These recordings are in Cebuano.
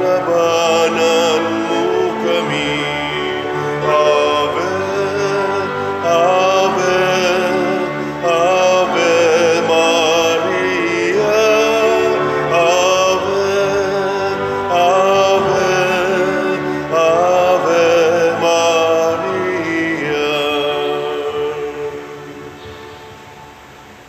Labanan mo kami. Ave, Ave, Ave Maria. Ave, Ave, Ave Maria.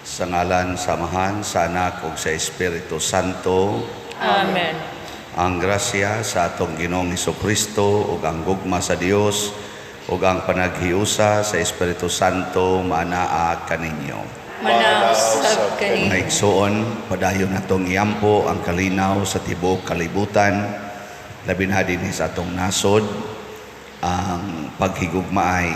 Sa ngalan sa Amahan, sa Anak ug sa Espiritu Santo. Amen. Ang grasya sa atong Ginoong Kristo ug ang gugma sa Dios ug ang panaghiusa sa Espiritu Santo maanaa kaninyo. Manaog sab Mga kaninyo. igsoon, padayon natong iampo ang kalinaw sa tibuok kalibutan, labi na dinhi sa atong nasod, ang paghigugmaay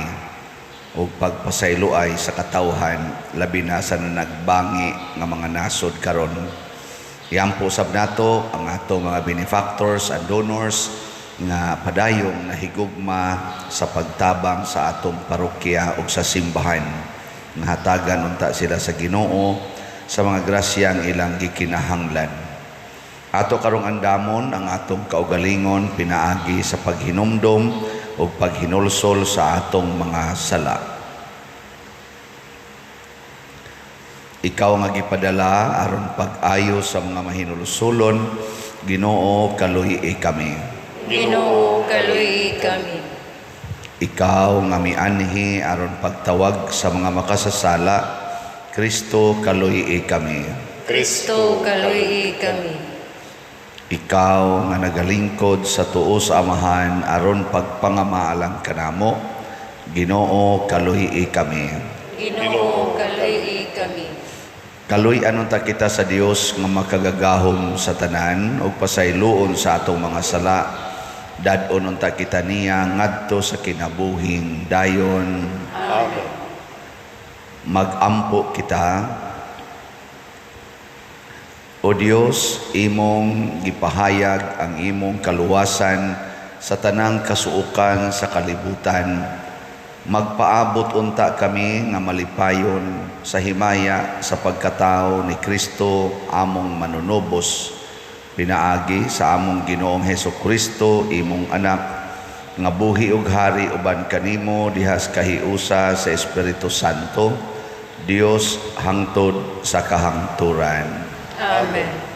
ug pagpasayloay sa katawhan, labi na sa nanagbangi nga mga nasod karon. Iampo sab nato ang atong mga benefactors and donors nga padayong nahigugma sa pagtabang sa atong parokya ug sa simbahan. Nahatagan unta sila sa Ginoo sa mga grasyang ilang gikinahanglan. Ato karong andamon ang atong kaugalingon pinaagi sa paghinumdom ug paghinulsol sa atong mga sala. Ikaw nga gipadala aron pag-ayo sa mga mahinulsulon, Ginoo, kaluhi kami. Ginoo, kaluhi kami. Ikaw nga mianhi aron pagtawag sa mga makasasala, Kristo, kaluhi kami. Kristo, kaluhi kami. Ikaw nga nagalingkod sa tuo sa Amahan aron pagpangamaalang kanamo, Ginoo, kaluhi kami. Ginoo, kaluhi kami. Kaluy-an unta kita sa Dios nga makagagahom sa tanan ug pasayloon sa atong mga sala. Dad-on unta kita niya ngadto sa kinabuhing dayon. Amen. Magampo kita. O Dios, imong gipahayag ang imong kaluwasan sa tanang kasuokan sa kalibutan. Magpaabot unta kami nga malipayon sa himaya sa pagkatao ni Kristo among manunubos, pinaagi sa among Ginoong Heso Kristo, imong anak, nga buhi ug hari uban kanimo dihas kahiusa sa Espiritu Santo, Dios hangtod sa kahangturan. Amen.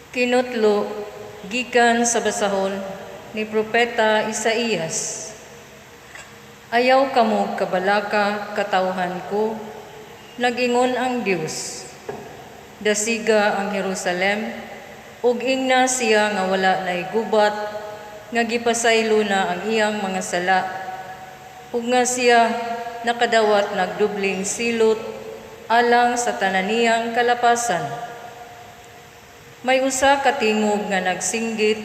Kinutlo gikan sa basahon ni Propeta Isaías. Ayaw kamo kabalaka, katawhan ko, nag-ingon ang Dios. Dasiga ang Jerusalem, ug ingna siya nga wala nay gubat, nga gipasaylo na ang iyang mga sala, ug nga siya nakadawat nagdubling silot alang sa tananiyang kalapasan. May usa ka tingog nga nagsinggit,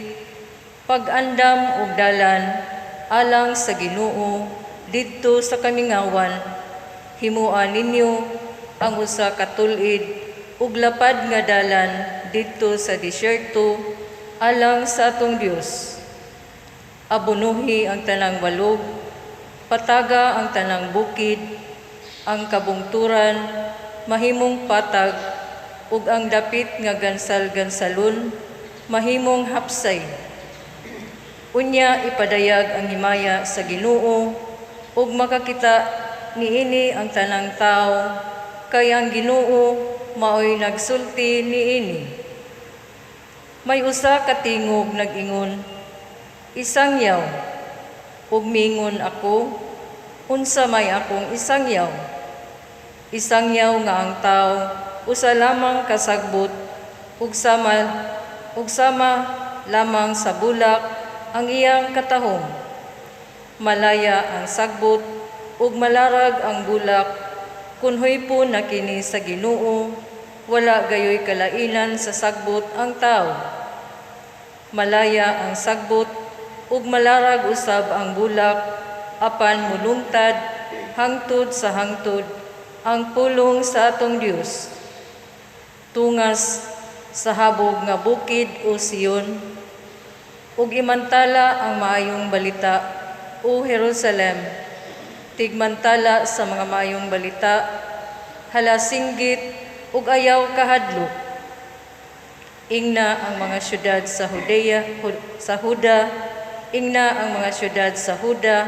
pag-andam og dalan alang sa Ginoo didto sa kamingawan, himua ninyo ang usa ka tul-id ug lapad nga dalan didto sa disyerto alang sa atong Dios. Abunuhi ang tanang walog, pataga ang tanang bukid, ang kabungturan mahimong patag, ug ang dapit nga gansal-gansalon mahimong hapsay. Unya ipadayag ang himaya sa Ginoo, ug makakita niini ang tanang tawo, kay ang Ginoo maoy nagsulti niini. May usa ka tingog nag-ingon, isangyaw, ug mingon ako, unsa may akong isangyaw? Isangyaw nga ang tawo usa lamang kasagbot, ug sama lamang sa bulak ang iyang katahom. Malaya ang sagbot ug malarag ang bulak, kun huypon na kini sa Ginoo, wala gayoy kalainan sa sagbot ang tawo. Malaya ang sagbot ug malarag usab ang bulak, apan mulungtad hangtod sa hangtod ang pulong sa atong Dios. Tungas sa habog nga bukid, o Sion, ug imantala ang maayong balita, o Jerusalem. Tigmantala sa mga maayong balita, halasinggit ug ayaw kahadlok. Ingna ang mga syudad sa Judea, sa Huda, ingna ang mga syudad sa Huda,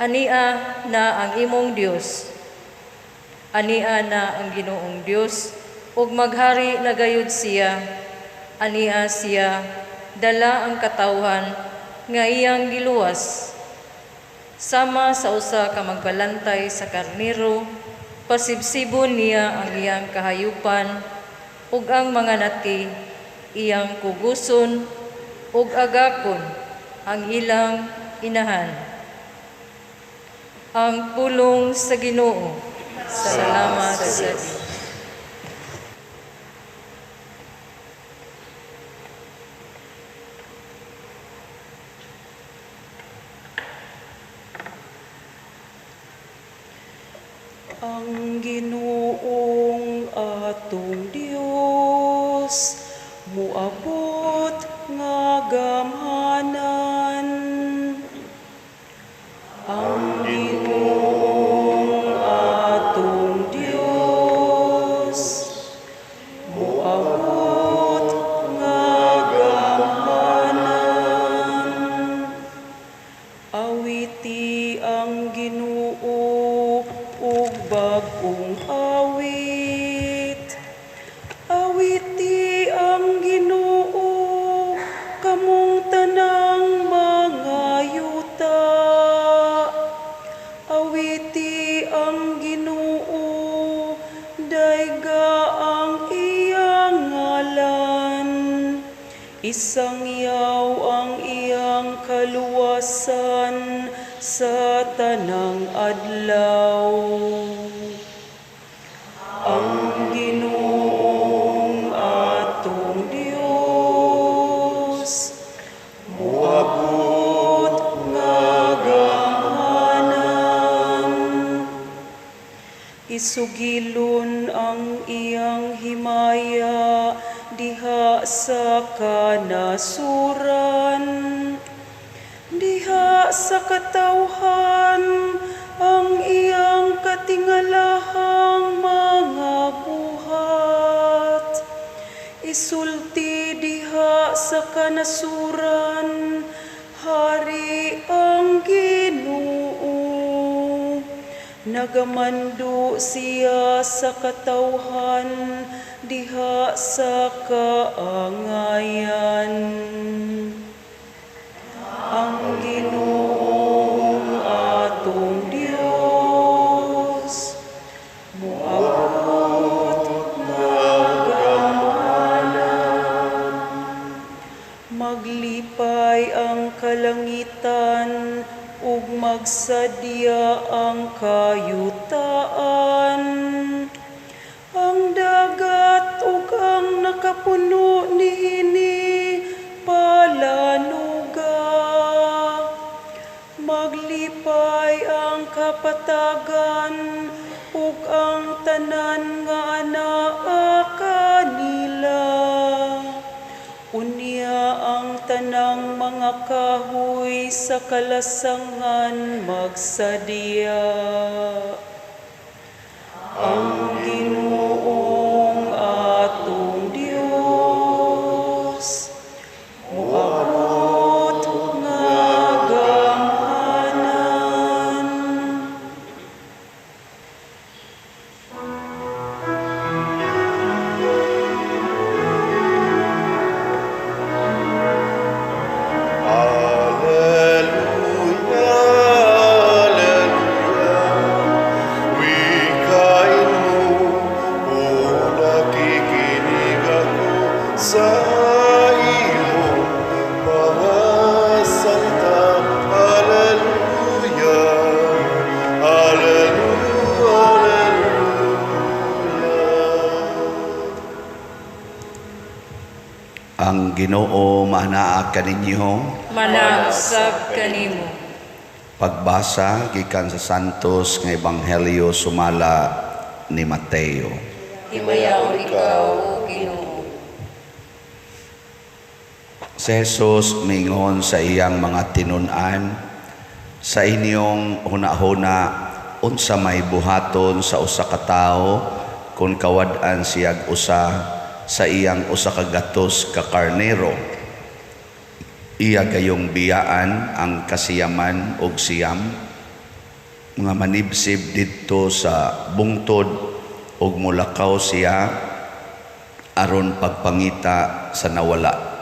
ania na ang imong Dios. Ania na ang Ginoong Dios, ug maghari na gayud siya. Ania siya, dala ang katawhan nga iyang giluwas. Sama sa usa ka magbalantay sa karnero, pasibsibon niya ang iyang kahayupan ug ang mga nati iyang kuguson ug agakon ang ilang inahan. Ang pulong sa Ginoo. Salamat sa Dios. Ang Ginoong atong Dios muabot nga gamhanan. Ang Ginoong atong Dios muabot nga gamhanan. Awiti ang Ginoo ug bag-ong awit. Awiti ang Ginoo kamong tanang mga yuta. Awiti ang Ginoo, dayga ang iyang ngalan. Isangyaw ang iyang kaluwasan sa tanang adlaw. Ang Ginoong atong Dios muabot nga gamhanan. Isugilon ang iyang himaya diha sa kanasuran. Diha sa katawhan ang iyang katingalahang mga buhat. Isulti diha sa kanasuran, hari ang Ginoo. Nagamando siya sa katawhan diha sa kaangayan. Ang Ginoong atong Dios muabot nga gamhanan. Maglipay ang kalangitan ug magsadya ang kayutaan. Ang dagat ug ang nakapuno niini palanuga. Maglipay ang kapatagan ug ang tanan nga anaa kanila. Unya ang tanang mga kahoy sa kalasangan magsadya. Ang Ginoong atong Dios muabot nga gamhanan. Alleluia, alleluia, wikain mo kung nakikinig ako sa iyong mga salita. Alleluia, alleluia, alleluia. Ang Ginoo maanaa kaninyo. Manaa usab kanimo. Pagbasa gikan sa Santos nga Ebanghelyo sumala ni Mateo. Himayaon ikaw, o Ginoo. Si Jesus mingon sa iyang mga tinun-an, "Sa inyong hunahuna, unsa may buhaton sa usa ka tawo kung kawad-an siyag usa sa iyang 100 ka karnero? Iya gayong biyaan ang 99 nga manibsib didto sa bungtod ug mulakaw siya aron pagpangita sa nawala.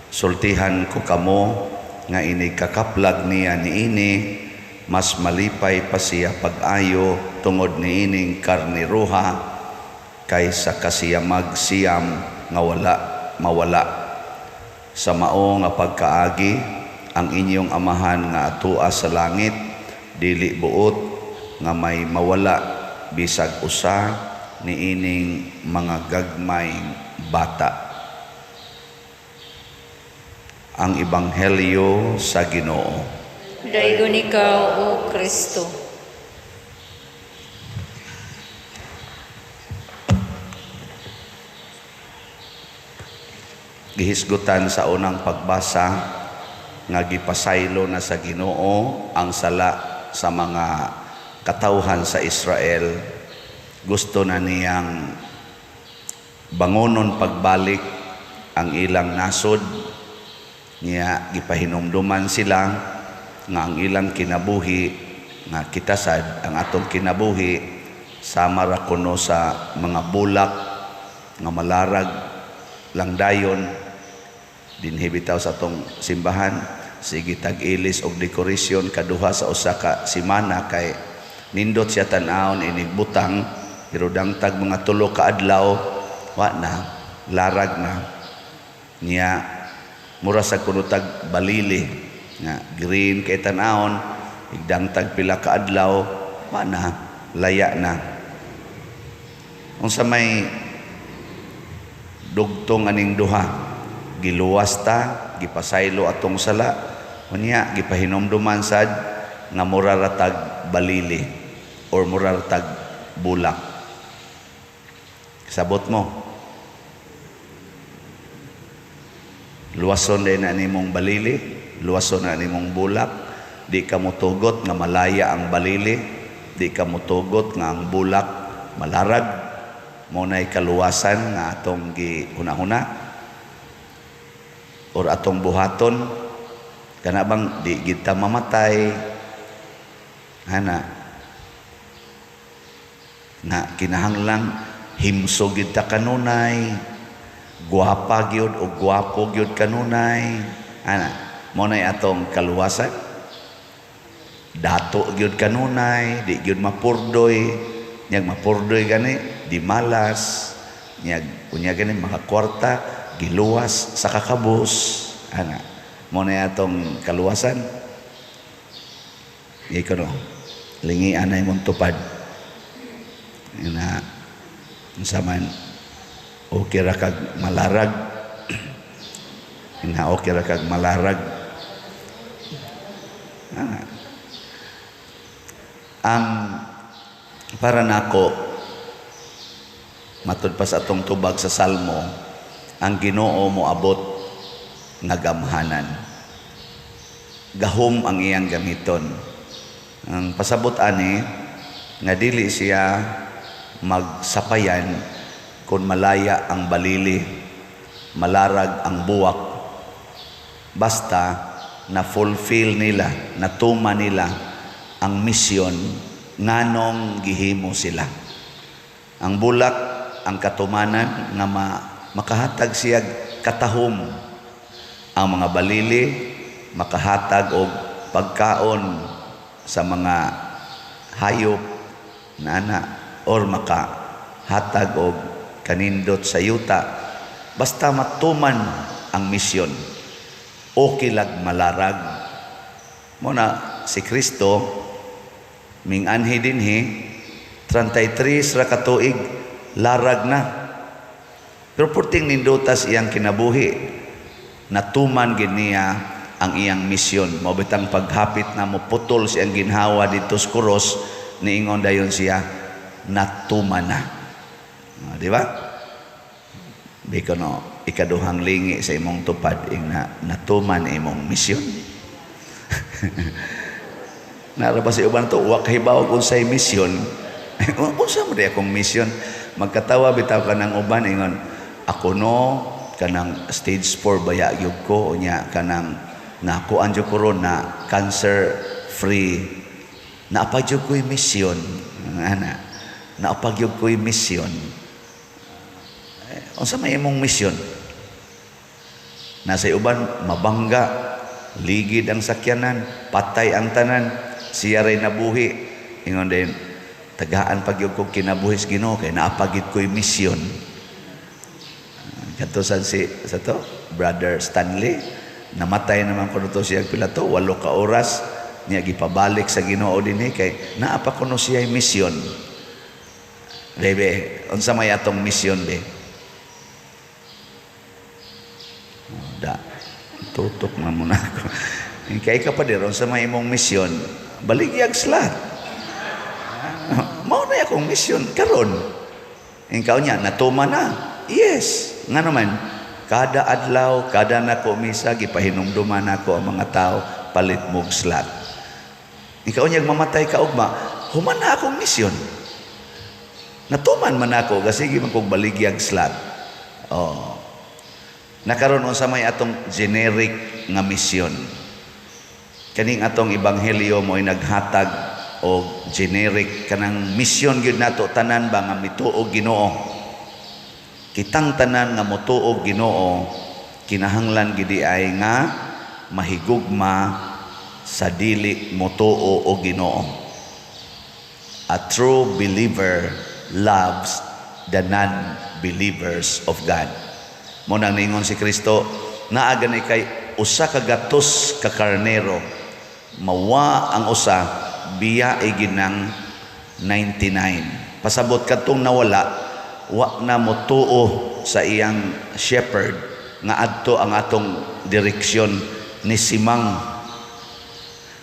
Sultihan ko kamo nga inig kakaplag niya niini, mas malipay pa siya pag-ayo tungod niining karneroha kaysa 99 nga wala mawala. Sa mao nga pagkaagi, ang inyong Amahan nga atua sa langit dili buot nga may mawala bisag usa niining mga gagmayng bata." Ang Ebanghelyo sa Ginoo. Daygon ikaw, O Kristo. Gihisgutan sa unang pagbasa nga gipasaylo na sa Ginoo ang sala sa mga katawhan sa Israel. Gusto na niyang bangonon pagbalik ang ilang nasod. Niya gipahinumduman sila nga ang ilang kinabuhi, nga kitasad ang atong kinabuhi sama ra kuno sa mga bulak nga malarag lang dayon. Dinhi bitaw sa atong simbahan, sige tag-ilis og dekorasyon kaduha sa usa ka semana kay nindot siya tan-awon inig butang, pero dangtag mga 3 ka adlaw wa na, larag na. Niya mura sa kunutag balili nga green kay tan-awon, igdangtag pila ka adlaw wa na, laya na. Unsa may dugtong aning duha, giluwas ta, gipasaylo atong sala, unya gipahinomduman sad nga mura ra tag balili or mura ra tag bulak. Sabot mo, luwason din na nimong balili, luwason na nimong bulak. Di ka motugot nga malaya ang balili, di ka motugot nga ang bulak malarag. Mo nay kaluwasan nga atong gihunahuna or atong buhaton. Kana bang di gid ta mamatay ana na kinahanglang himso gid ta kanunay, guwapa gyud o gwapo gyud kanunay ana, mo nay atong kaluwasan. Dato gyud kanunay, di gyud mapurdoy. Nyag mapurdoy gani di malas, nyag unya gani makakwarta giluwas sa kakabus ana, mo nay atong kaluwasan. Ikaw no, lingi anay mong tupad na unsa man, okay ra kag malarag. Na okay ra kag malarag. Ang para nako, matud pa sa atong tubag sa Salmo, ang Ginoo moabot nga gamhanan. Gahom ang iyang gamiton. Ang pasabot ani nga dili siya magsapayan kung malaya ang balili, malarag ang buwak, basta na fulfill nila, natuma nila ang misyon nganong gihimo sila. Ang bulak, ang katumanan nga makahatag siya katahom. Ang mga balili makahatag og pagkaon sa mga hayop na ana, or makahatag og kanindot sa yuta. Basta matuman ang misyon, okay lag malarag. Muna si Kristo ming anhi dinhi 33 ra ka tuig larag na, pero purting nindutas iyang kinabuhi, natuman gid niya ang iyang misyon. Mao bitang paghapit na moputol siyang ginhawa didto sa krus, niingon dayon siya, natuman na. Di ba? Biko no, Ikaduhang lingi sa imong tupad, ing na natuman imong misyon. Nara ba si uban to, wa kahibaw kung unsay misyon. Unsa mo di akong misyon? Magkatawa bitaw ka ng uban, ingon, ako no, kanang stage 4 baya gyud ko, unya kanang nakuan jud ko ron na cancer free. Naapag jud ko'y misyon. Ana, naapag jud ko'y misyon. Eh, unsa may imong misyon? Nasa uban, mabangga, ligid ang sakyanan, patay ang tanan, siya ray nabuhi. Ingon din, tagaan pag yun kong kinabuhi sa Ginoo kay naapagid ko'y misyon. Kadto sa si sa to, Brother Stanley, namatay naman kuno to siya pila to, 8 ka oras niya gipabalik sa Ginoo dinhi kay naa pa kuno siya misyon. Bebe, unsa may atong misyon be? Da, tutok na muna ako. Kay ka pa dir, unsa may imong misyon? Baligyag slot. Mao na akong misyon karon. Ikaw niya, natuma na. Yes. Nga naman, kada adlaw, kada nako misa, gipahinumduman nako ang mga tao, palit mog slot. Ikaw niya, mamatay ka ugma, human na akong misyon. Natuman man ako, kasi man kong baligyag slot. Oh. Nakaroon unsa may atong generic nga misyon. Kaning atong ebanghelyo mo'y naghatag og generic kanang misyon gyud nato tanan ba nga mituo Ginoo. Kitang tanan nga motuo Ginoo kinahanglan gid ay nga mahigugma sa dili motuo og Ginoo. A true believer loves the non-believers of God. Mo nang ningon si Kristo, naa gani kay usa ka gatos ka karnero, mawa ang usa, biya ginang 99. Pasabot kadtong nawala, wa na motuo sa iyang shepherd nga adto ang atong direksyon ni Simang.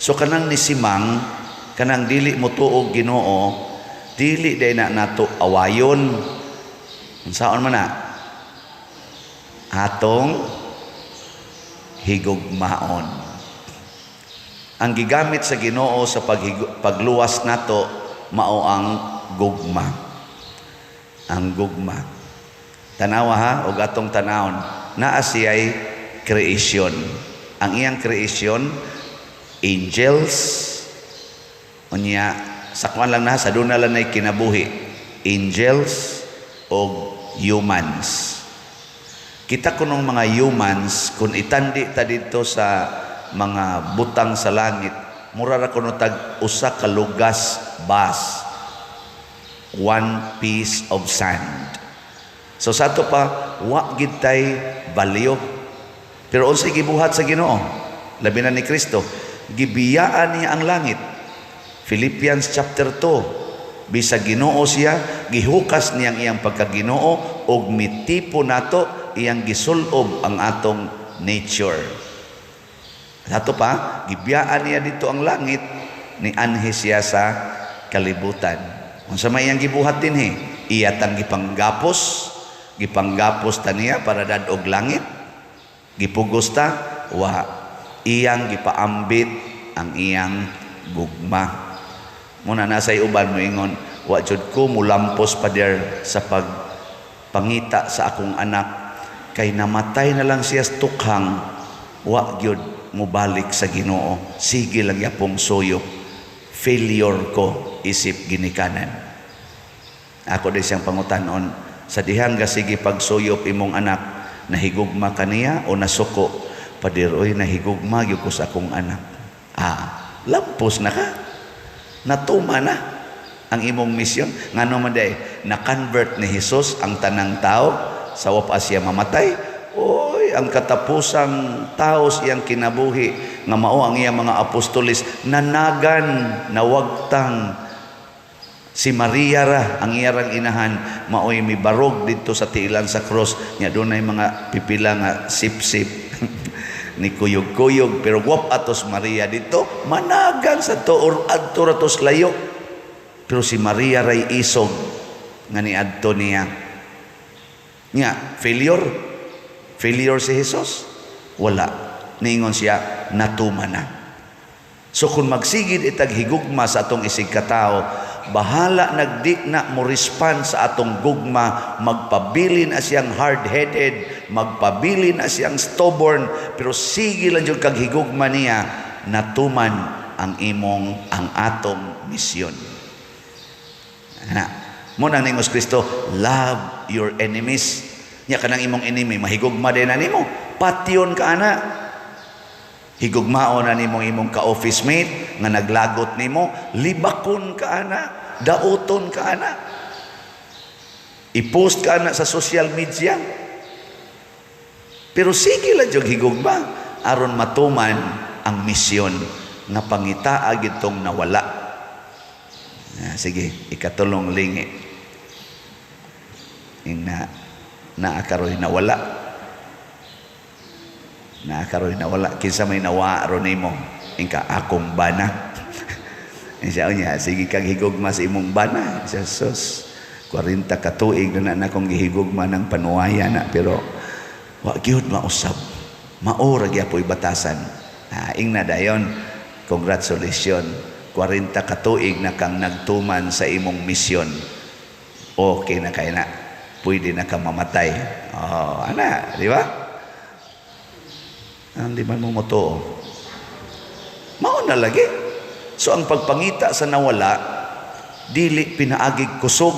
So kanang ni Simang, kanang dili motuo Ginoo, dili day na nato awayon. Unsaon man na? Atong higugmaon. Ang gigamit sa Ginoo sa pagluwas nato mao ang gugma. Ang gugma. Tanawa ha, og atong tanawon, naa siya'y creation. Ang iyang creation, angels, unya sa kuan lang na, sa duna lang na'y kinabuhi, angels og humans. Kita kunong mga humans, kung itandi ta dito sa mga butang sa langit, mura ra kuno tag usa ka lugas bas, one piece of sand. So sa ato pa, wa gid tay value. Pero unsay gibuhat sa Ginoo? Labi na ni Kristo, gibiyaan niya ang langit. Philippians chapter 2, bisag Ginoo siya, gihukas niya ang iyang pagkaginoo ug mitipo nato, iyang gisulob ang atong nature. Sa ato pa, gibiyaan niya dito ang langit, ni anhi siya sa kalibutan. Unsa may iyang gibuhat dinhi? Iya tang gipanggapos, gipanggapos ta niya para dad-og langit. Gipugos ta, wa iyang gipaambit ang iyang gugma. Muna nasa uban mo ingon, wa jud ko mulampos pader sa pagpangita sa akong anak kay namatay na lang siya sa tukhang, wa gyud mobalik sa Ginoo, sige lang yapong suyop. Failure ko isip ginikanan. Ako din siyang pangutanon, sa dihang gasige pagsuyop imong anak, nahigugma kaniya o nasuko? Pader oy, nahigugma gyud ko sa akong anak. Lampos na ka. Natuma na ang imong misyon. Ngano man day, na-convert ni Jesus ang tanang tao sa wa pa siya mamatay. Oy, ang katapusang tao sa iyang kinabuhi nga mao ang iyang mga apostoles nanagan, nawagtang si Maria ra ang iyarang inahan maoy mibarog didto sa tiilan sa cross nya dunay mga pipila nga sip-sip ni kuyog-kuyog, pero wap atos Maria dito managan sa to or adto ra tos layo, pero si Maria ray isog nga niadto niya. Nya failure. Failure si Jesus? Wala. Niingon siya, natuman na. So kung magsigid itag higugma sa atong isig katao, bahala nagdi na mo respond sa atong gugma, magpabilin na siyang hard-headed, magpabilin na siyang stubborn, pero sige lang jud kag higugma niya, natuman ang imong, ang atong misyon. Ana, mo nang ningos Kristo, "Love your enemies." Nya kanang imong enemy mahigugma din na nimo. Patyon ka ana. Higugmaon na nimong imong ka-office mate nga naglagot nimo, libakon ka ana, dauton ka ana. I-post ka ana sa social media. Pero sige lang jud higugma aron matuman ang misyon nga pangitaa gitong nawala. Ah, sige, ikatulong lingi. Ing na naa karoy nawala. Naa karoy nawala. Kinsa may nawa ron nimo? Ingka akong bana. Siya niya, sige kag higugma sa imong bana. Siya, sus, 40 ka tuig na na akong gihigugma ng panuwaya na, pero wa gyud mausab. Mao ra gyapoy batasan. Ah, ingna dayon. Congratulations. 40 ka tuig na kang nagtuman sa imong misyon. Okay na kay na. Pwede na ka mamatay. Oh, ana, di ba? Ang di man mo motuo. Mao na lagi. So ang pagpangita sa nawala, dili pinaagig kusog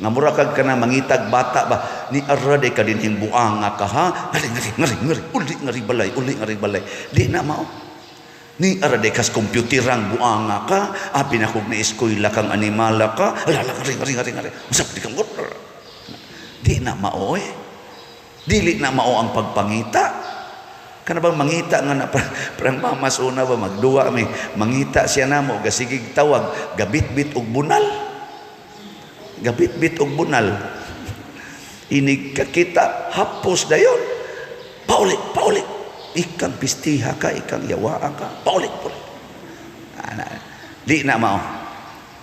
nga mura kag kana mangitag bata ba, ni ara day ka dinhing buanga ka, ha, ngari ngari ngari ngari, uli ngari balay, uli ngari balay. Di na mao. Ni ara day kas computerang buanga ka, abi na kog na eskwela kang animala ka, ala ngari ngari ngari ngari, usap di kang, di na mao eh. Dili na mao ang pagpangita. Kana bang mangita nga na parang mamas una ba, magduwa mi, mangita siya namo, gasigig tawag, gabitbit og bunal, gabitbit og bunal. Inig kakita, hapos dayon, pauli pauli, ikang pistiha ka, ikang yawaa ka, pauli pauli. Ana, di na mao.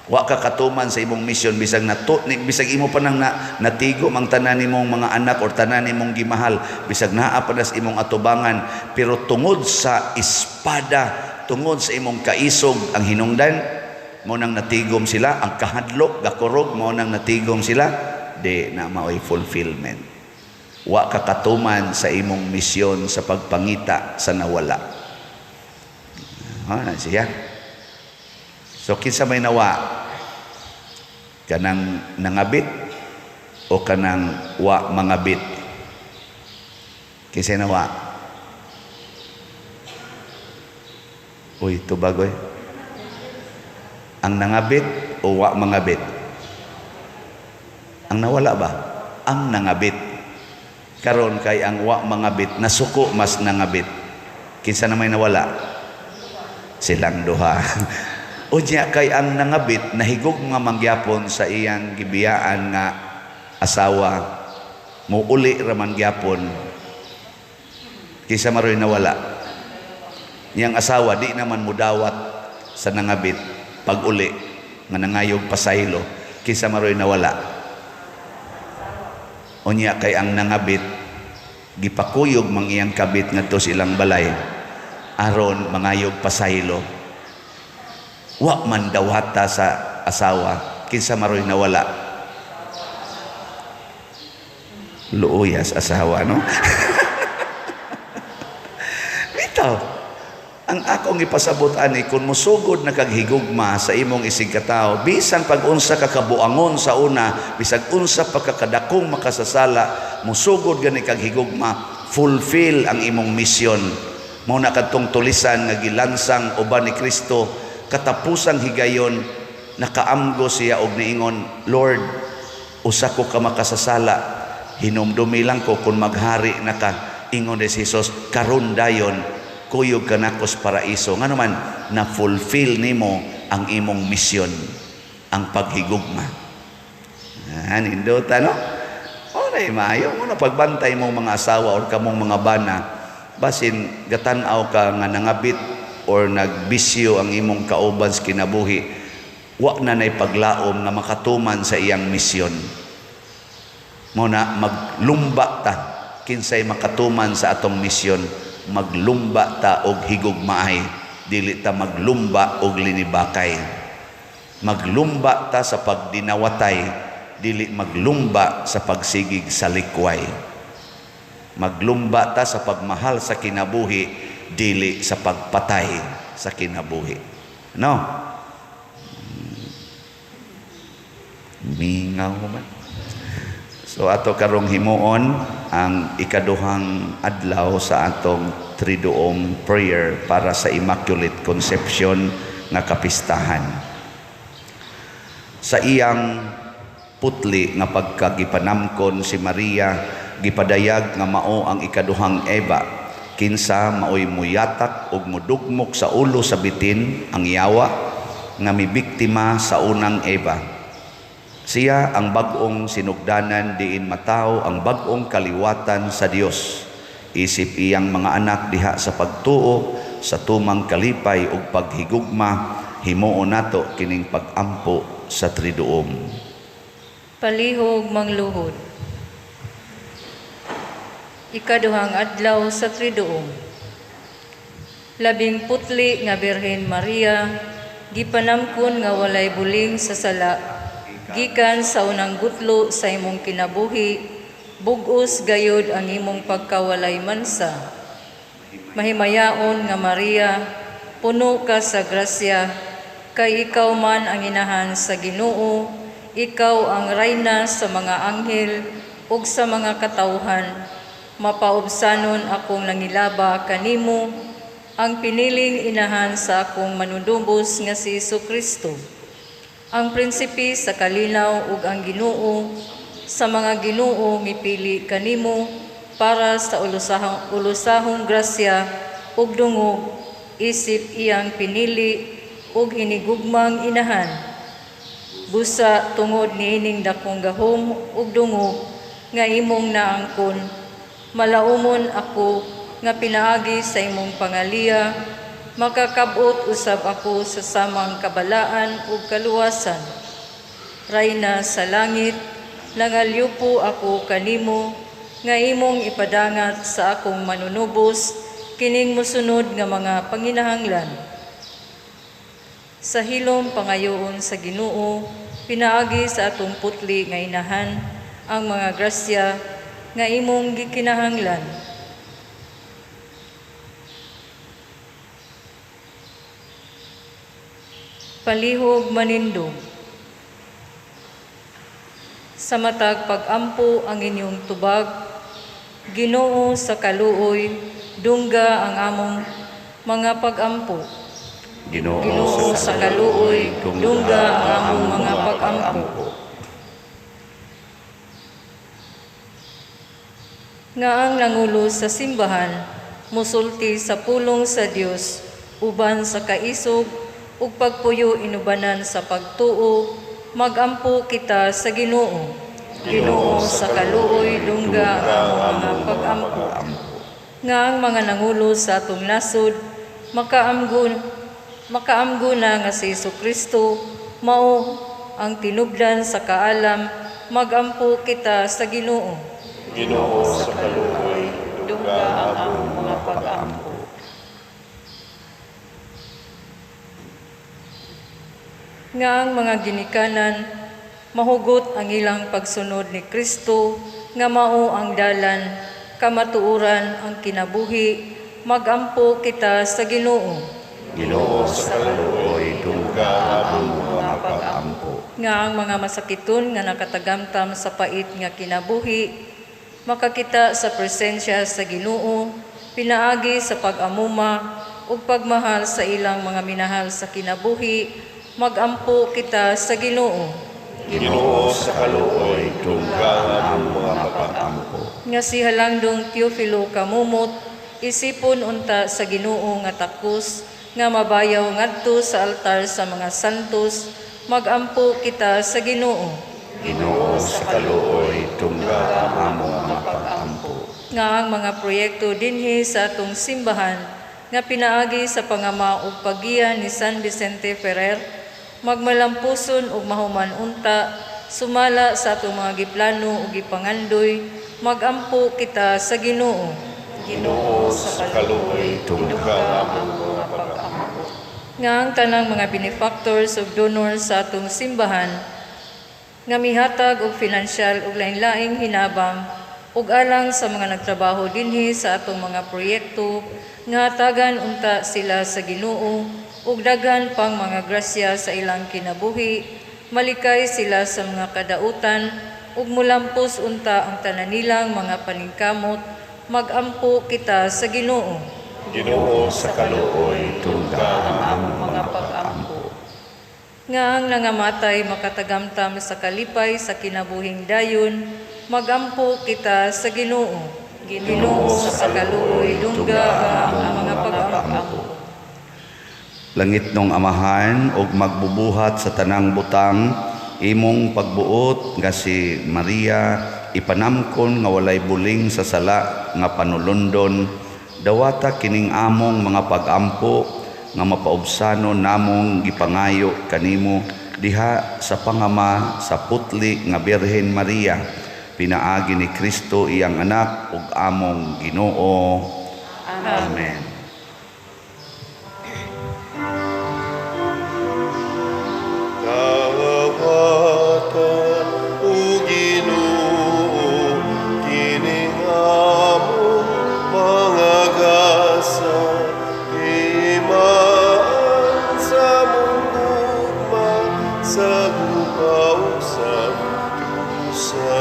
Wa ka katuman sa imong misyon bisag nato ni, bisag imo pa nang na, natigo mang tanan nimong mga anak or tanan nimong gimahal, bisag naa pa nas imong atubangan, pero tungod sa espada, tungod sa imong kaisog, ang hinungdan mo nang natigom sila, ang kahadlok gakurog mo nang natigom sila, di na maoy fulfillment. Wa ka katuman sa imong misyon sa pagpangita sa nawala. Ha na siya. So kinsa may nawa? Kanang nangabit o kanang wa mangabit? Kinsa nawa? Uy, tubag oy. Ang nangabit o wa mangabit? Ang nawala ba? Ang nangabit. Karon kay ang wa mangabit nasuko mas nangabit. Kinsa na may nawala? Silang duha. Unya kay ang nangabit nahigog nga mangyapon sa iyang gibiyaan nga asawa, muuli ra man gyapon. Kinsa maroy nawala? Niyang asawa di naman mudawat sa nangabit pag uli nga nangayog pasaylo. Kinsa maroy nawala? Unya kay ang nangabit gipakuyog mang iyang kabit ngadto sa ilang balay aron mangayog pasaylo. Wa man dawata sa asawa. Kinsa maroy nawala? Luuyas asawa, no? Bitaw, ang akong ipasabot ani, kung musugod na kag higugma sa imong isig katawo, bisan pag unsa ka kabuangon sa una, bisag unsa pa ka kadakong makasasala, musugod gani kag higugma, fulfill ang imong misyon. Mao na kadtong tulisan nga gilansang uban ni Kristo, katapusang higayon nakaamgo siya og niingon, "Lord, usa ko ka makasasala, hinumdumi lang ko kung maghari na ka." Ingon ni Jesus, "Karon dayon kuyog ka nako sa paraiso." Ngano man na fulfill nimo ang imong misyon, ang paghigugma. Ah, nindota, no? Oray maayo mo na pagbantay mo mga asawa or kamong mga bana, basin gatan-aw ka nga nangabit or nagbisyo ang imong kauban sa kinabuhi, wa na nay paglaom nga makatuman sa iyang misyon. Mo na maglumba ta. Kinsay makatuman sa atong misyon? Maglumba ta og higugmaay, dili ta maglumba og linibakay. Maglumba ta sa pagdinawatay, dili maglumba sa pagsigig sa likway. Maglumba ta sa pagmahal sa kinabuhi, dili sa pagpatay sa kinabuhi. No? Mingaw man. So ato karong himuon ang ikaduhang adlaw sa atong Triduum prayer para sa Immaculate Conception nga kapistahan. Sa iyang putli nga pagkagipanamkon si Maria, gipadayag nga mao ang ikaduhang Eva, kinsa maoy muyatak ug mudugmok sa ulo sa bitin ang yawa nga mibiktima sa unang Eva. Siya ang bag-ong sinugdanan diin mataw ang bag-ong kaliwatan sa Dios. Isip iyang mga anak diha sa pagtuo sa tumang kalipay ug paghigugma, himuon nato kining pag-ampo sa Triduum. Palihog mangluhod. Ikaduhang adlaw sa Triduum. Labing putli nga Birhen Maria, gipanamkon nga walay buling sa sala, gikan sa unang gutlo sa imong kinabuhi, bug-os gayod ang imong pagkawalay mansa. Mahimayaon nga Maria, puno ka sa grasya, kay ikaw man ang inahan sa Ginoo, ikaw ang rayna sa mga anghel ug sa mga katawhan. Mapaubsanon akong nangilaba kanimo, ang piniling inahan sa akong manunubos nga si Jesucristo. Ang prinsipe sa kalinaw ug ang Ginoo sa mga Ginoo mipili kanimo para sa ulusahong grasya ug dungog isip iyang pinili ug hinigugmang inahan. Busa tungod niining dakong gahom ug dungog nga imong naangkon, malaumon ako nga pinaagi sa imong pangaliya, makakabot usab ako sa samang kabalaan ug kaluwasan. Rayna sa langit, nangalyupo ako kanimo nga imong ipadangat sa akong manunubos kining mosunod nga mga panginahanglan. Sa hilom pangayoon sa Ginoo, pinaagi sa atong putli nga inahan ang mga grasya nga imong gikinahanglan. Palihog manindog. Sa matag pag-ampo ang inyong tubag, Ginoo sa kaluoy, dungga ang among mga pag-ampo. Ginoo sa kaluoy, dungga ang among mga pag-ampo. Nga ang nangulo sa simbahan, musulti sa pulong sa Dios, uban sa kaisog ug pagpuyo inubanan sa pagtuo, magampo kita sa Ginoo. Ginoo sa kaluoy, dungga ang among mga pag-ampo. Nga ang mga nangulo sa atong nasod, makaamgo na nga si Jesucristo mao ang tinubdan sa kaalam, magampo kita sa Ginoo. Ginoo sa kaluoy, dungga ang among mga pag-ampo. Nga ang mga ginikanan mahugot ang ilang pagsunod ni Kristo nga mao ang dalan, kamatuoran ang kinabuhi, magampo kita sa Ginoo. Ginoo sa kaluoy, dungga ang among mga pag-ampo. Nga ang mga masakiton nga nakatagamtam sa pait nga kinabuhi, makakita sa presensya sa Ginoo, pinaagi sa pag-amuma ug pagmahal sa ilang mga minahal sa kinabuhi, magampo kita sa Ginoo. Ginoo sa kaluoy, dungga ang among mga pag-ampo. Nga si Halangdong Teofilo Camomot, isipon unta sa Ginoo nga takos, nga mabayaw ngadto sa altar sa mga santos, magampo kita sa Ginoo. Ginoo sa kaluoy, dungga ang among mga pag-ampo. Nga ang mga proyekto dinhi sa atong simbahan nga pinaagi sa pangama ug paggiya ni San Vicente Ferrer, magmalampuson ug mahuman unta sumala sa atong mga giplano ug gipangandoy, Magampo kita sa Ginoo. Ginoo sa kaluoy, tungga ang among mga pag-ampo. Nga ang tanang mga benefactors ug donors sa atong simbahan nga mihatag og finansyal ug lain-laing hinabang ug alang sa mga nagtrabaho dinhi sa atong mga proyekto, nga hatagan unta sila sa Ginoo ug daghan pang mga grasya sa ilang kinabuhi, malikay sila sa mga kadautan ug mulampos unta ang tanan nilang mga paningkamot. Magampo kita sa Ginoo. Ginoo sa kaluoy, tungga ang among mga pag-ampo. Nga ang nangamatay makatagamtam sa kalipay sa kinabuhing dayon, magampo kita sa Ginoo. Ginoo sa kaluoy, dungga ang mga pag-ampo. Langitnong Amahan ug magbubuhat sa tanang butang, imong pagbuot nga si Maria ipanamkon nga walay buling sa sala nga panulundon, dawata kining among mga pag-ampo nga mapaubsano namong gipangayo kanimo diha sa pangama sa putli nga Birhen Maria, pinaagi ni Kristo iyang anak ug among Ginoo. Amen. Amen. Dawata, o Ginoo, kining among mga gasa, himaan sa among gugma, sa guba ug sa dusa.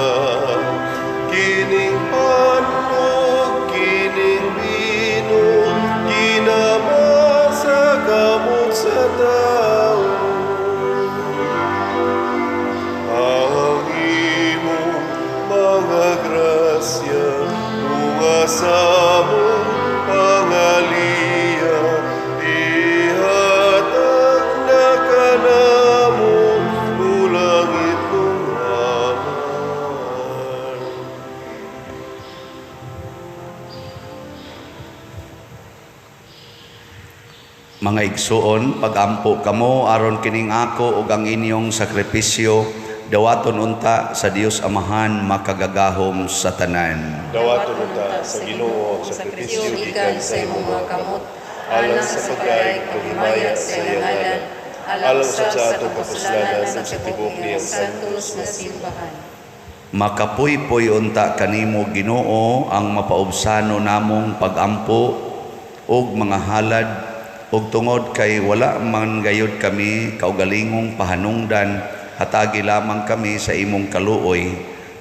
Kining pan ug kining bino, ginama sa kamot sa tawo. Ang imong mga grasya tunga sa among pangaliya, ihatag na kanamo, o langitnong Amahan. Mga igsuon, pagampo kamo aron kining ako ug ang inyong sakripisyo dawaton unta sa Dios Amahan makagagahom sa tanan. Dawaton unta sa Ginoo ang sakripisyo gikan sa imong mga kamot, alang sa pagdayeg paghimaya sa iyang ngalan, alang usab sa atong kapuslanan ug sa tibuok niyang santos na simbahan. Makapuypoy unta kanimo, Ginoo, ang mapaubsano namong pagampo ug mga halad, ug tungod kay wala man gayud kami kaugalingong pahanungdan, hatagi lamang kami sa imong kaluoy,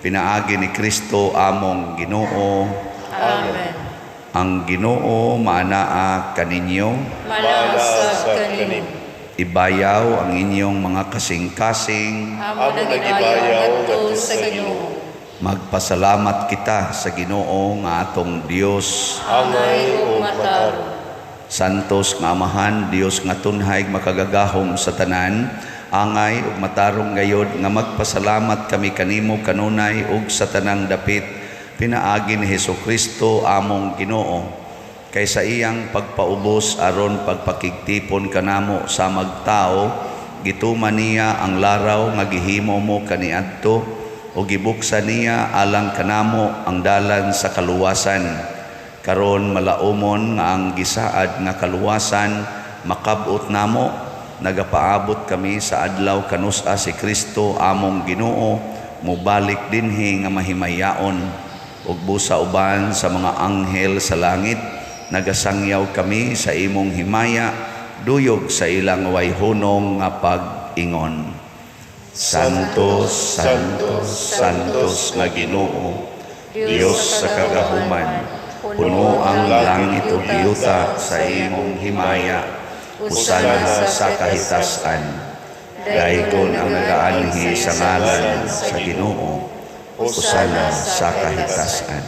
pinaagi ni Kristo among Ginoo. Amen. Ang Ginoo maanaa kaninyo. Maanaa sab kanimo. Ibayaw ang inyong mga kasing-kasing. Amo nagibayaw ngadto sa Ginoo. Magpasalamat kita sa Ginoo nga atong Dios. Angay ug matarong. Santos nga Amahan, Dios nga tunhay makagagahom sa tanan, angay ug matarong gayod nga magpasalamat kami kanimo kanunay ug sa tanang dapit, pinaagi ni Hesukristo among Ginoo. Kay sa iyang pagpaubos aron pagpakigtipon kanamo sa magtao, gituman niya ang laraw nga gihimo mo kaniadto ug gibuksan niya alang kanamo ang dalan sa kaluwasan. Karon malaumon nga ang gisaad nga kaluwasan makab-ot namo, nagapaabot kami sa adlaw kanus-a si Kristo among Ginoo mobalik dinhi nga mahimayaon ug busa uban sa mga anghel sa langit nagasangyaw kami sa imong himaya duyog sa ilang wayhunong nga pag-ingon. Santos, Santos, Santos nga Ginoo, Dios sa kagahuman, puno ang langit ug yuta sa imong himaya, usana sa kahitasan. Daygon ang nagaanhi sa ngalan sa Ginoo, usana sa kahitasan.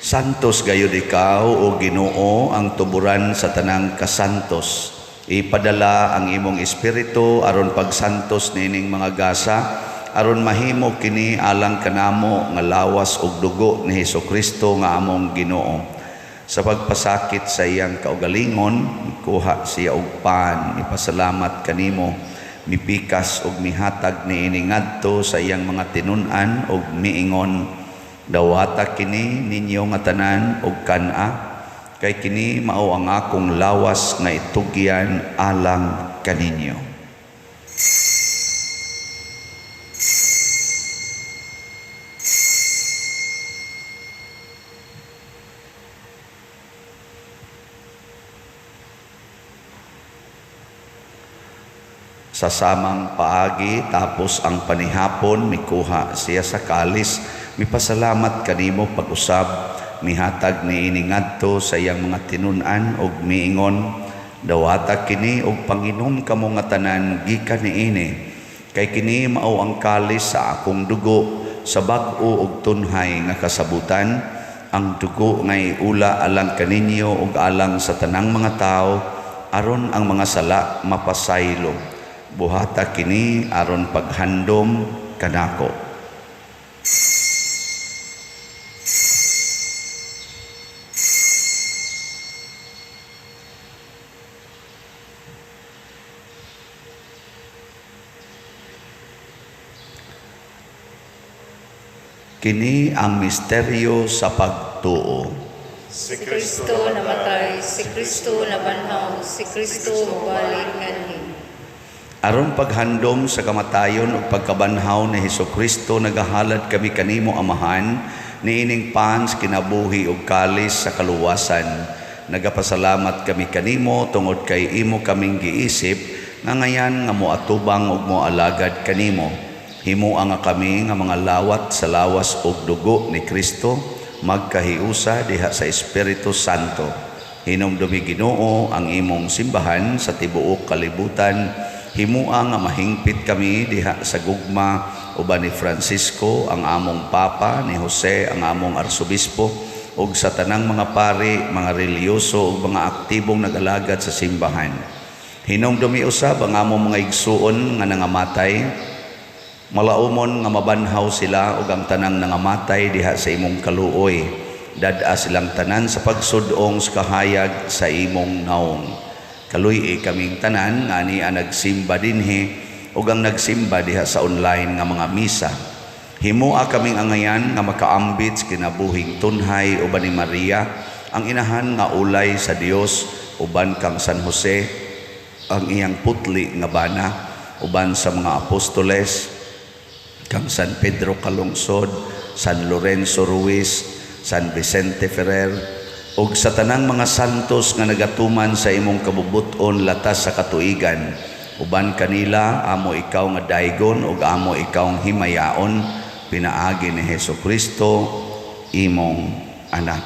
Santos gayud ikaw, o Ginoo, ang tuburan sa tanang kasantos. Ipadala ang imong espiritu aron pagsantos niining mga gasa, aron mahimo kini alang kanamo nga lawas ug dugo ni Hesukristo nga among Ginoo. Sa pagpasakit sa iyang kaugalingon, kuha siya og pan, ipasalamat kanimo. Mipikas og mihatag niini ngadto sa iyang mga tinun-an og miingon, "Dawata kini ninyo nga tanan og kan-a, kay kini mao ang akong lawas nga itugyan alang kaninyo." Sa samang paagi, tapos ang panihapon, mikuha siya sa kalis, mipasalamat kanimo pag-usab, mihatag niini ngadto sa iyang mga tinun-an og miingon, "Dawata kini og panginom kamo nga tanan gikan niini, kay kini mao ang kalis sa akong dugo sa bag-o og tunhay nga kasabutan, ang dugo nga iula alang kaninyo ug alang sa tanang mga tawo aron ang mga sala mapasaylo. Buhata kini aron paghandom kanako." Kini ang misteryo sa pagtuo. Si Kristo namatay, si Kristo nabanhaw, si Kristo mobalik nganhi. Aron paghandom sa kamatayon ug pagkabanhaw ni Hesukristo, nagahalad kami kanimo, Amahan, niining pans kinabuhi ug kalis sa kaluwasan. Nagapasalamat kami kanimo tungod kay imo kaming giisip nga ngayan nga moatubang ug moalagad kanimo. Himoa nga kami nga mga lawat sa lawas ug dugo ni Kristo magkahiusa diha sa Espiritu Santo. Hinumdumi, Ginoo, ang imong simbahan sa tibuok kalibutan. Himoa nga mahingpit kami diha sa gugma uban ni Francisco ang among Papa, ni Jose ang among Arsobispo, ug sa tanang mga pari, mga relihiyoso ug mga aktibong nagalagad sa simbahan. Hinumdumi usab ang among mga igsuon nga nangamatay, malaumon nga mabanhaw sila ug ang tanang nangamatay diha sa imong kaluoy. Dad-a silang tanan sa pagsudong sa kahayag sa imong naong. Kaluy-i kaming tanan nga ania nagsimba dinhi ug ang nagsimba diha sa online nga mga misa. Himoa kaming angayan nga makaambit sa kinabuhing tunhay uban ni Maria, ang inahan nga ulay sa Dios, uban kang San Jose, ang iyang putli nga bana, uban sa mga apostoles, kang San Pedro Calungsod, San Lorenzo Ruiz, San Vicente Ferrer, ug sa tanang mga santos nga nagatuman sa imong kabubut-on latas sa katuigan. Uban kanila amo ikaw nga daygon ug amo ikaw himayaon, pinaagi ni Hesukristo imong anak.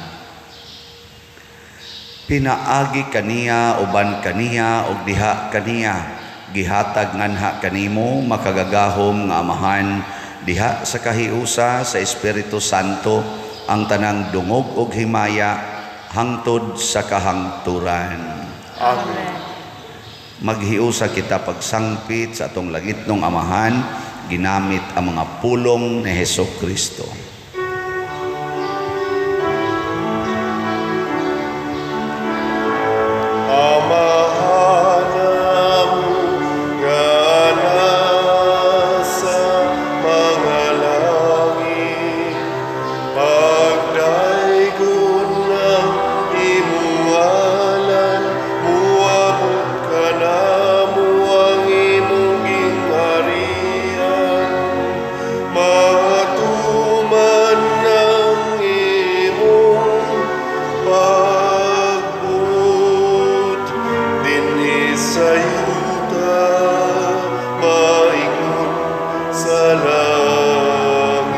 Pinaagi kaniya, uban kaniya, ug diha kaniya, gihatag nganha kanimo makagagahom nga Amahan diha sa kahiusa sa Espiritu Santo ang tanang dungog ug himaya hangtod sa kahangturan. Amen. Maghiusa kita pagsangpit sa atong langitnong Amahan ginamit ang mga pulong ni Hesukristo. Amahan namo nga nasa mga langit, pagdaygon ang imong ngalan, muabot kanamo ang imong gingharian, matuman ang imong pagbuot dinhi sa yuta maingon sa langit.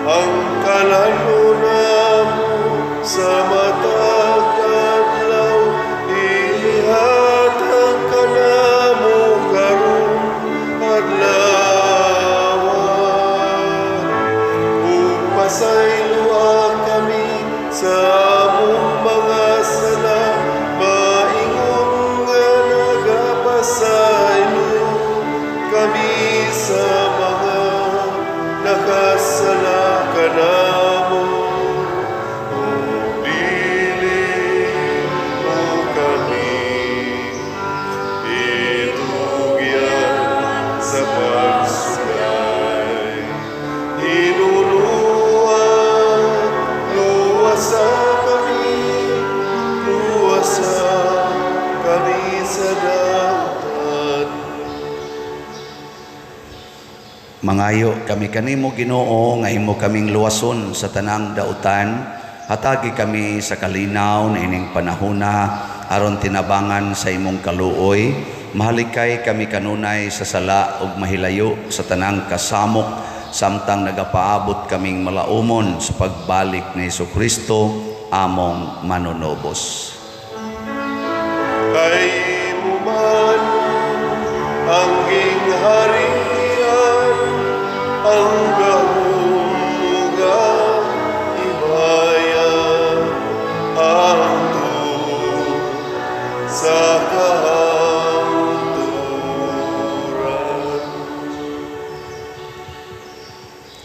Ang kalan-on namo sa matag adlaw ihatag kanamo karon adlaw, ug pasayloa kami sa among mga sala maingon nga nagapasaylo kami sa mga nakasala kanamo. Ug dili mo kami Nangayo kami kanimo, Ginoo, nga imo kaming luwason sa tanang dautan. Hatagi kami sa kalinaw na ining panahona aron tinabangan sa imong kaluoy. Mahalikay kami kanunay sa sala ug mahilayo sa tanang kasamok samtang nagapaabot kaming malaumon sa pagbalik ni Hesukristo among manunobos. Kay imo man ang gingharian, ang gahom ug ang himaya, hangtod sa kahangturan.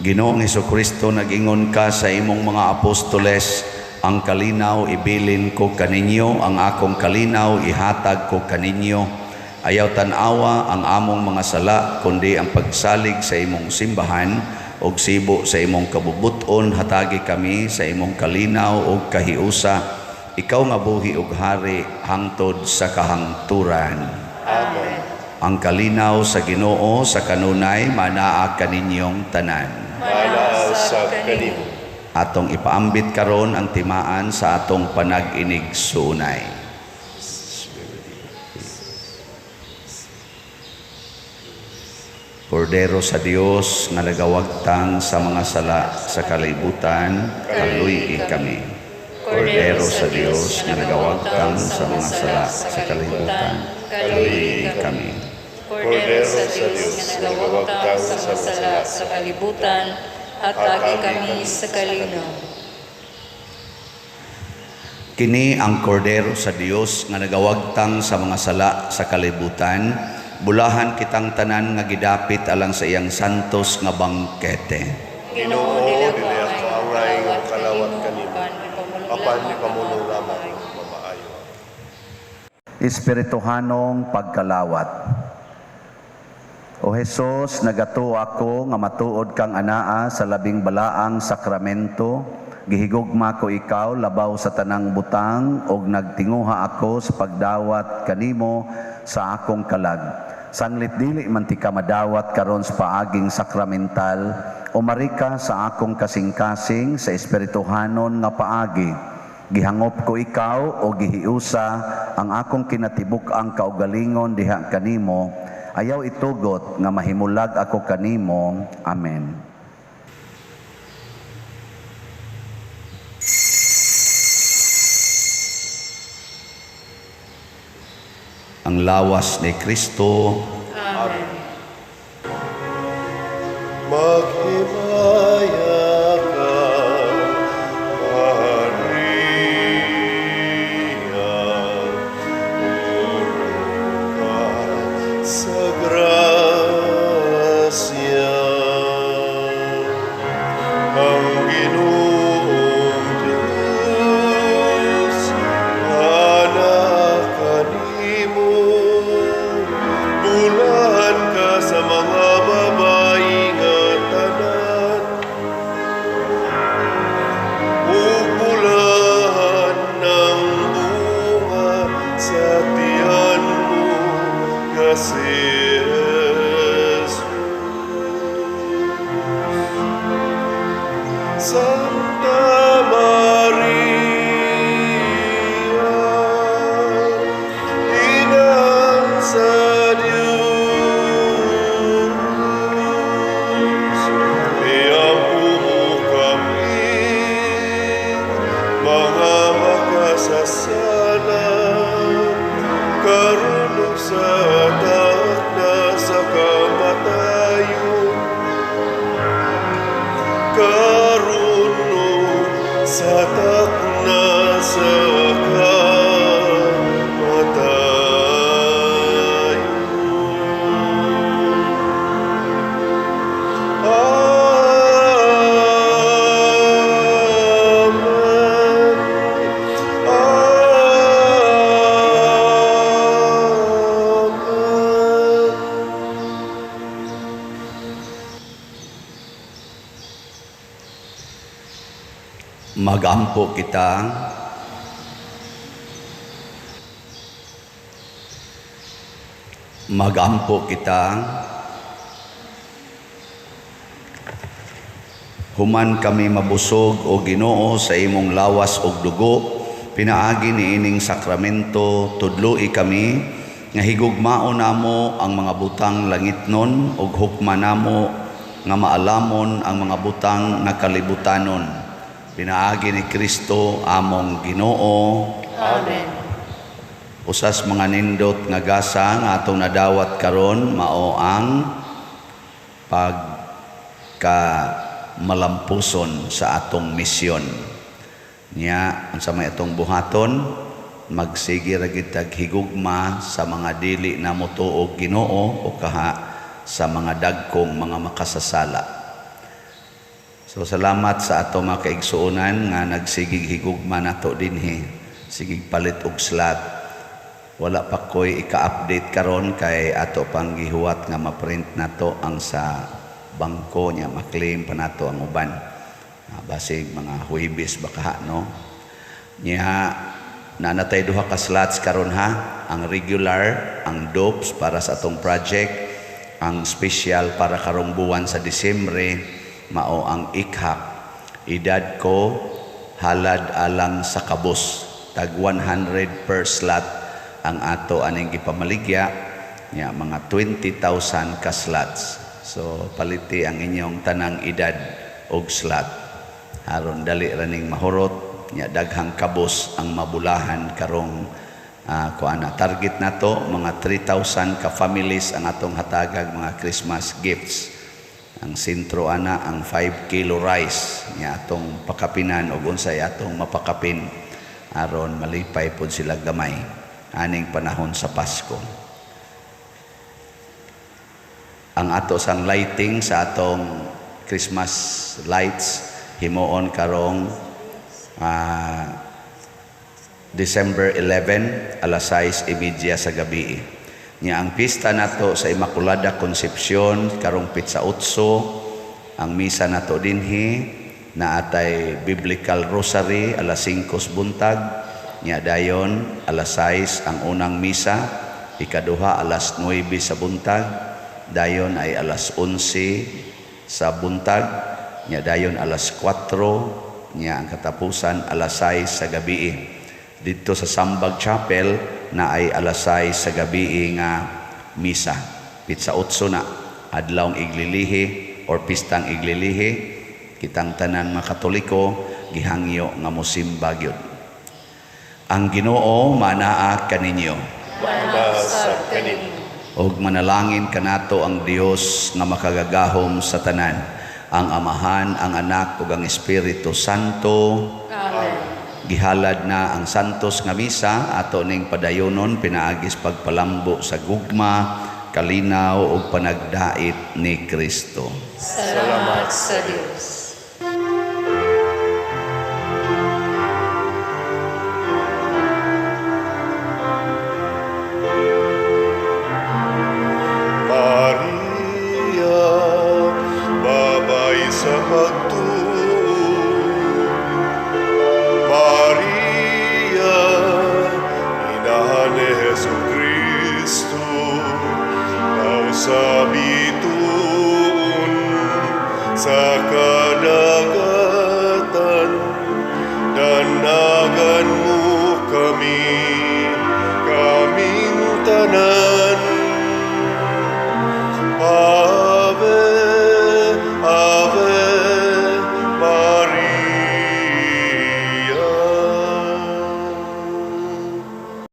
Ginoong Hesukristo, nag-ingon ka sa imong mga apostoles, ang kalinaw ibilin ko kaninyo, ang akong kalinaw ihatag ko kaninyo. Ayaw tan-awa ang among mga sala, kundi ang pagsalig sa imong simbahan ug sibo sa imong kabubuton, hatagi kami sa imong kalinaw ug kahiusa. Ikaw nga buhi ug hari hangtod sa kahangturan. Amen. Ang kalinaw sa Ginoo sa kanunay manaa kaninyong tanan. Manaa sa kanimo. Atong ipaambit karon ang timaan sa atong panag-inig-suunay. Kordero sa Dios nga nagawagtang sa mga sala sa kalibutan, kaluy-i kami. Kordero sa Dios nga nagawagtang sa mga sala sa kalibutan, kaluy-i kami. Kordero sa Dios nga nagawagtang sa mga sala sa kalibutan, hatagi kami sa kalinaw. Kini ang kordero sa Dios nga nagawagtang sa mga sala sa kalibutan, bulahan kitang tanan nga gidapit alang sa iyang santos nga bangkete. Ginoo, dili ako angay nga kalawat kanimo. Apan ipamulong lamang mamaayo. Espirituhanong pagkalawat. O Hesus, nagatuo ako nga matuod kang anaa sa labing balaang sakramento. Gihigugma ko ikaw labaw sa tanang butang ug nagtinguha ako sa pagdawat kanimo sa akong kalag. Sanglit dili man ti ka madawat karon sa paaging sakramental, umari ka sa akong kasing-kasing sa espirituhanon nga paagi. Gihangop ko ikaw o gihiusa ang akong kinatibuk-ang kaugalingon diha kanimo. Ayaw itugot nga mahimulag ako kanimo. Amen. Ang lawas ni Kristo. Amen. Maghimaya ka, Maria, puno ka sa grasya. Ang Ginoong Diyos, anaa kanimo, bulahan ka sa mga babayi nga tanan, ug bulahan ang bunga sa tiyan mo nga si Jesus. Santa Maria, Ina sa Diyos, iampo mo kami, mga makasasala, karon ug sa takna sa kamatayon. Karon ug sa takna sa kamatayon. Amen. Amen. Magampo kita. Magampo kita. Human kami mabusog, o Ginoo, sa imong lawas ug dugo, pinaagi niining sakramento, tudloi kami nga higugmaon namo ang mga butang langitnon ug hukma namo nga maalamon ang mga butang nga kalibutanon. Pinaagi ni Kristo among Ginoo. Amen. Usas mga nindot nga gasa nga atong nadawat karon mao ang pagka malampuson sa atong misyon. Nya unsa may atong buhaton, magsige ra gid tag higugma sa mga dili na motuo Ginoo o kaha sa mga dagkong mga makasasala. So salamat sa ato mga kaigsuonan nga nagsigig higugma nato dinhi, sigig palit og slot. Wala pa ko'y ika-update karon kay ato pang gihuwat nga ma-print nato ang sa bangko niya, ma-claim pa nato ang uban. Basig mga Huwebes baka, no? Nya nanatay duha ka slots karon ha, ang regular, ang dopes para sa atong project, ang special para karong buwan sa Disyembre mao ang ikhak. Edad ko halad alang sa kabus, tag 100 per slot ang ato aning gipamaligya nya, mga 20,000 ka slots. So paliti ang inyong tanang edad og slot aron dali ra ning mahurot nya, daghang kabus ang mabulahan karong kuana. Target nato mga 3,000 ka families ang atong hatagag mga Christmas gifts. Ang sentro ana ang 5 kilo rice nya atong pakapinan og unsay atong mapakapin aron malipay pod sila gamay aning panahon sa Pasko. Ang ato sang lighting sa atong Christmas lights himuon karong December 11 alas 6:30 sa gabi. Nya ang pista nato sa Immaculada Concepcion karong pitsa 8, ang misa nato dinhi naatay Biblical Rosary alas 5 buntag, nya dayon alas 6 ang unang misa, ikaduha alas 9 sa buntag, dayon ay alas 11 sa buntag, nya dayon alas 4, nya ang katapusan alas 6 sa gabi. Didto sa Sambag Chapel na ay alas 6 sa gabi nga misa. Pitsa 8 na adlawng iglilihi or pistang iglilihi, kitang tanan mga Katoliko gihangyo nga mosimba gyud. Ang Ginoo manaa kaninyo. Maana kaninyo. Og manalangin kanato ang Dios nga makagagahom sa tanan, ang Amahan, ang Anak ug ang Espiritu Santo. Amen. Gihalad na ang santos nga misa ato ning padayonon pinaagis pagpalambo sa gugma, kalinaw ug panagdait ni Kristo. Salamat sa Dios. Maria, babay sa pagtuo. Maria, inahan ni Hesus Kristo, sa bituon sa